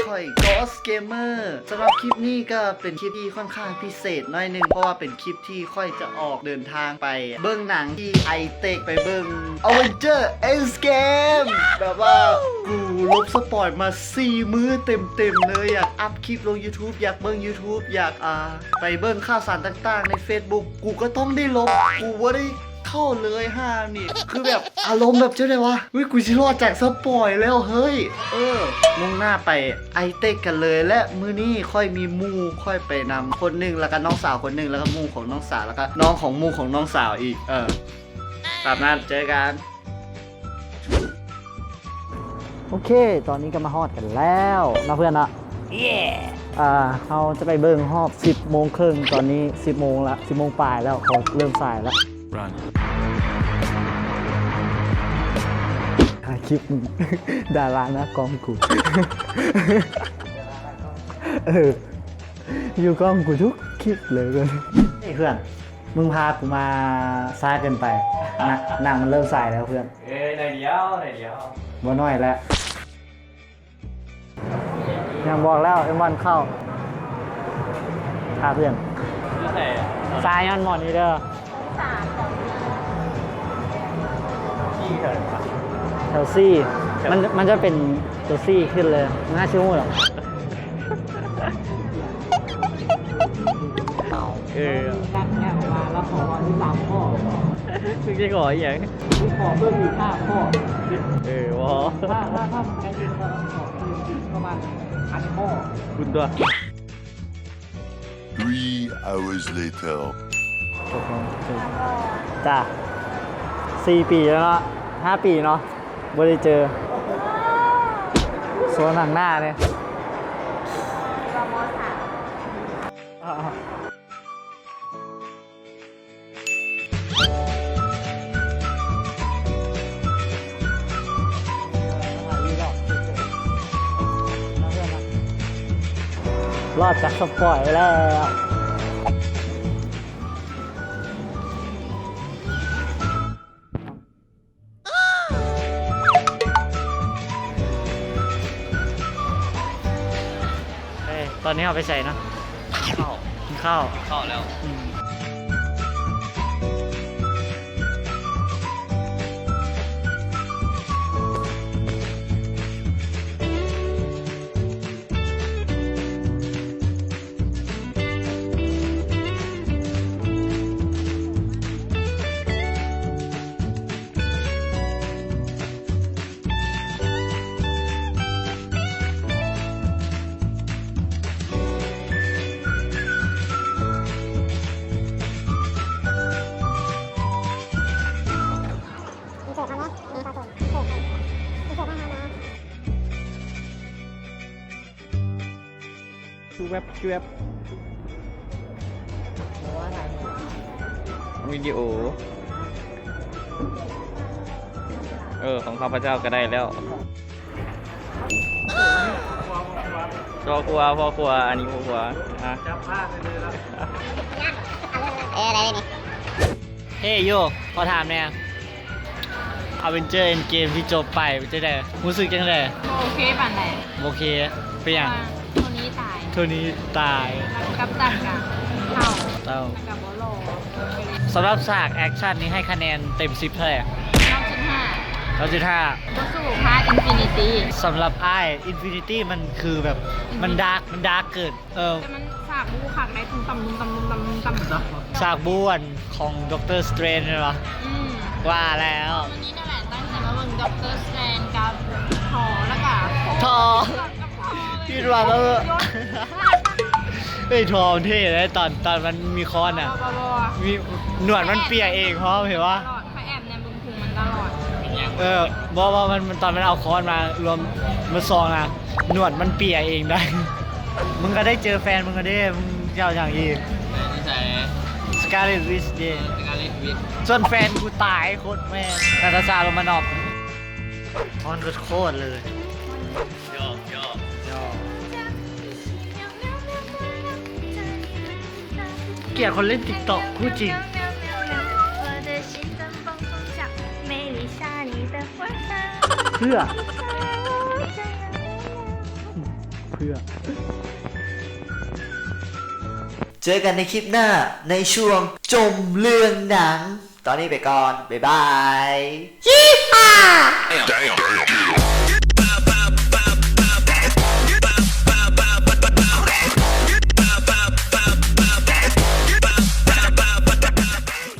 ຂ້ອຍ Ghost Gamer ສຳລັບຄລິບນີ້ກໍເປັນຄລິບທີ່ຂ້ອນຂ້າງພິເສດໜ້ອຍໜຶ່ງ ເພາະວ່າເປັນຄລິບທີ່ຂ້ອຍຈະອອກເດີນທາງໄປເບິ່ງໜັງທີ່ Itek ໄປເບິ່ງ Avengers Endgame ແບບວ່າກູຫຼົບສະປອຍມາສີ່ມື້ເຕັມໆເລີຍ ຢາກອັບຄລິບລົງ YouTube ຢາກເບິ່ງ YouTube ຢາກ ອ່າ ໄປເບິ່ງຂ່າວສານຕ່າງໆໃນ Facebook ກູກໍຕ້ອງໄດ້ຫຼົບ ກູບໍ່ໄດ້ ເຂົ້າເລີຍຫານີ້ ຄືແບບອາລົມແບບຈັ່ງໃດວະ ອຸ້ຍ ກູຊິລອດຈາກສະປອຍແລ້ວເຮີ້ຍ ເອີ ມຸ່ງໜ້າໄປ Itek ກັນເລີຍ ແລະ ມື້ນີ້ຂ້ອຍມີໝູ່ຂ້ອຍໄປນຳຄົນໜຶ່ງ ແລ້ວກໍນ້ອງສາວຄົນໜຶ່ງ ແລ້ວກໍໝູ່ຂອງນ້ອງສາວ ແລ້ວກໍນ້ອງຂອງໝູ່ຂອງນ້ອງສາວອີກ ເອີ ຕາມນັ້ນ ເຈີກັນ. ໂອເຄ ຕອນນີ້ກໍມາຮອດກັນແລ້ວເນາະເພື່ອນເນາະ ເຢ້ ອ່າ ເຮົາຈະໄປເບິ່ງຮອບສິບໂມງເຄິ່ງ ຕອນນີ້ສິບໂມງລະ ສິບໂມງປາຍແລ້ວ ເຂົາເລີ່ມສາຍລະ Run ຖ່າຍຄລິບ ດາລາໜ້າກ້ອງກູ ເອີ ຢູ່ກ້ອງກູທຸກຄລິບເລີຍ ເອີ ເພື່ອນ ມຶງພາກູມາຊ້າເກີນໄປ ໜັງມັນເລີ່ມສາຍແລ້ວເພື່ອນ ເອີຍ ໜ້ອຍດຽວ ໜ້ອຍດຽວ ບໍ່ໜ້ອຍແລ້ວ ຍັງບອກແລ້ວ ເອັມວັນເຂົ້າ ພາເພື່ອນ ຢູ່ໃສ ຊ້າຍ້ອນໝໍນີ້ເດີ ແຖວສີ່ ມັນ ມັນຈະເປັນຕົວສີ່ຂຶ້ນເລີຍ ມັນໜ້າຊິຮູ້ດອກ. ເອີ ແລ້ວຂໍອີກຢ່າງ ຂໍເພີ່ມອີກຫ້າຂໍ້ ເອີ ບໍ່ ຖ້າ ຖ້າ ຖ້າມັນໃກ້ເຄຍກັນ ຂໍເພີ່ມອີກປະມານພັນຂໍ້ ຄຸນຕົວະ. Three hours later. ຈົບແລ້ວ ຈົບ ຈ້າ ສີ່ປີແລ້ວເນາະ ຫ້າປີເນາະ ບໍ່ໄດ້ເຈີ ໂຊໜັງໜ້າເດ້ ລອດຈາກສະປອຍແລ້ວ. ເອີ ຕອນນີ້ເຮົາໄປໃສເນາະ? ກິນເຂົ້າ ກິນເຂົ້າ ກິນເຂົ້າແລ້ວ ອືມ. ວິດີໂອ ເອີ ຂອງຂ້າພະເຈົ້າກໍໄດ້ແລ້ວ. ພໍ່ຄົວ ພໍ່ຄົວ ອັນນີ້ພໍ່ຄົວ ອ່ະ ຈັບພາກໄດ້ເລີຍລະ. ເອີ ໄດ້ເລີຍນີ້. ເຮຍໂຢ ຂໍຖາມແດ່ Avengers Endgame ທີ່ຈົບໄປ ເປັນຈັ່ງໃດ? ຮູ້ສຶກຈັ່ງໃດ? ບໍ່ໂອເຄປານໃດ. ບໍ່ໂອເຄ ເປັນຫຍັງ? ເພາະວ່າໂທນີຕາຍ ໂທນີຕາຍ ແລ້ວກັບຕັນກະເຖົ້າ ເຖົ້າ ແລ້ວກະບໍ່ຫຼໍ່. ສຳລັບສາກແອັກຊັນນີ້ໃຫ້ຄະແນນເຕັມສິບເທົ່າໃດ? ເກົ້າຈຸດຫ້າ ເກົ້າຈຸດຫ້າ ບໍ່ສູ້ພາກ Infinity. ສຳລັບອ້າຍ Infinity ມັນຄືແບບ ມັນດາກ ມັນດາກເກີນ. ເອີ ແຕ່ມັນສາກບູຄັກໄດ໋ ຕຸ້ມຕຳ ຕຸ້ມຕຳ ຕຸ້ມຕຳ ຕຸ້ມຕຳ. ສາກບູອັນຂອງ Doctor Strange ແມ່ນບໍ່? ອືມ ວ່າແລ້ວ ມັນນີ້ນັ້ນແຫຼະ ຕັ້ງໃຈມາເບິ່ງ Doctor Strange ກັບ Thor ແລ້ວກະ Thor ກັບ Thor ເລີຍ ຄິດວ່າ ເອີ ເອີຍ Thor ມັນເທ່ເດ້ ຕອນ ຕອນມັນມີຄ້ອນນະ ບໍ່ ບໍ່ ບໍ່ ມີໜວດມັນເປຍເອງພ້ອມ ເຫັນບໍ່? ຕະຫຼອດ ຂ້ອຍແອບແນມເບິ່ງ ເອີ ບໍ່ ບໍ່ ມັນ ມັນ ຕອນມັນເອົາຄ້ອນມາລວມ ມາຊອງນະ ໜວດມັນເປຍເອງໄດ໋. ມຶງກໍໄດ້ເຈີແຟນມຶງແລ້ວເດ້ ມຶງຈະເອົາຫຍັງອີກ? ແຟນຢູ່ໃສ? Scarlet Witch ເດ້ Scarlet Witch. ສ່ວນແຟນກູຕາຍໂຄດແມ່ນ ນາຕາຊາ ໂຣມານອບ. ຮ້ອນໂຄດໆເລີຍ. ຢອກ ຢອກ ຢອກ. ເກລີຍດຄົນຫຼິ້ນ TikTok ຜູ້ຈິງ. ເພື່ອ? ເຈີກັນໃນຄລິບໜ້າ ໃນຊ່ວງຈົ່ມເລື່ອງໜັງ. ຕອນນີ້ໄປກ່ອນ ບາຍບາຍ ຢີ່ຫາ! Damn.